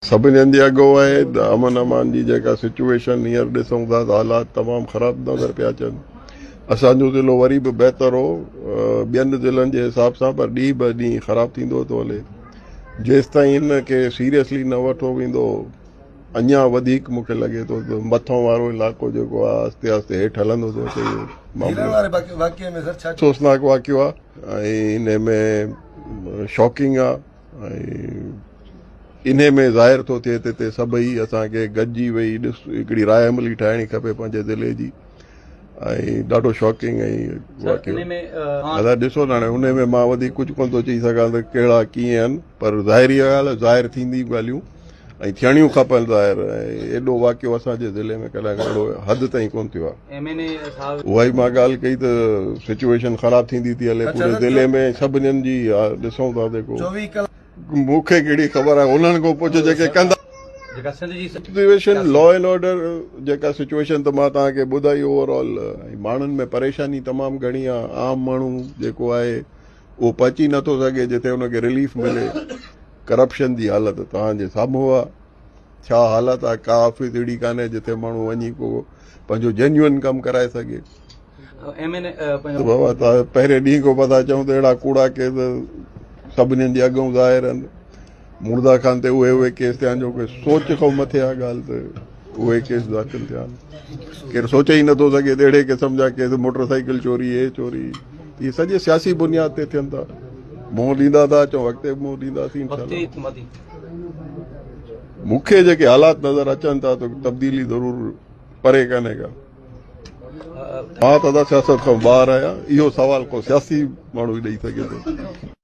سڀني هنڌ اڳو آهي ته امن امان جي جيڪا سچوئيشن هينئر ڏسون ٿا ته حالات تمام خراب نظر پيا اچن. اسان جو ضلعو وري به بهتر هو ٻين ضلعن جي حساب سان پر ڏينهن به ڏينهن خراب ٿيندو ٿو هلي. جيستائين ان کي سيريسلي نه وٺو ويندو اڃا وڌيڪ مون کي لڳي ٿو ته مٿو وارو علائقو جيڪو آهي آهستي آهستي هيٺ هلندو ٿو اچي اهو معاملو. افسوسناڪ واقعو آهي ۽ ان ۾ شاڪنگ آهي. ۽ انهي ۾ ظاهر ٿو ٿئي ته هتي سڀئي اسان کي گڏجي ويهي ڏس هڪڙي راء عملي ٺاهڻي کپي پنهنجي ضلعي جي ۽ ڏاڍو شاڪنگ ۽ واقعو ادا ڏسو نه هاڻي انهي ۾ مان وڌيڪ ڪجهه ڪونه ٿو چئي سگهان ته ڪهڙا ڪيئن آهن پر ظاهري ڳالهه ظاهر ٿيندي ڳالهيون ۽ ٿيڻيون کپن ظاهر ۽ ايڏو واقعو اسان جي ضلعي ۾ ڪڏهن اهڙو حد تائين ڪونه ٿيو آهي. اها ئي مان ڳالهه ڪئي ته سچوئيشن خراب ٿيندي ٿي هلي پوري ضلعي ۾ سڀنين جي ڏسون ٿا جيڪو مون کي ڪهڙي خبر آهي انهن کان پڇ جيڪي ڪندا. سچوئيشن لا اينڊ آرڊر جيڪا سچوئيشن ته مان توهان کي ٻڌائي اوور آل ۽ ماڻهن ۾ پريشاني تمام گهڻي آهي عام ماڻهو جيڪو آهي اهو پهچي نٿو سگهي جتي ان کي رليف ملي ڪرپشن جي حالت توهان جي سامهون آ ڇا حالت آ ڪا آفيس اهڙي ڪانهي جتي ماڻهو وڃي ڪو پنهنجو جينيوئن ڪم ڪرائي سگهي. بابا توهان پهرين ڏينهن کان پيا ٿا چئون ته اهڙا ڪوڙا ڪيس سڀني جي اڳئون ظاهر آهن مرده خان تي اهي اهي ڪيس ٿيا آهن جو ڪي سوچ کان مٿي آ ڳالهه ته اهي ڪيس داخل ٿيا آهن ڪير سوچي ئي نٿو سگهي ته اهڙي قسم جا ڪيس موٽر سائيڪل چوري هي چوري اهي سڄي سياسي بنياد تي ٿين ٿا. منهن ڏيندا ٿا اچون اڳتي به منهن ڏينداسين انشاء الله. مون کي جيڪي حالات نظر اچن ٿا ته تبديلي ضرور پري ڪانهي ڪا. مان ته ادا سياست کان ٻاهر آهيان اهو سوال ڪو سياسي ماڻهو ئي ڏئي سگهي ٿو.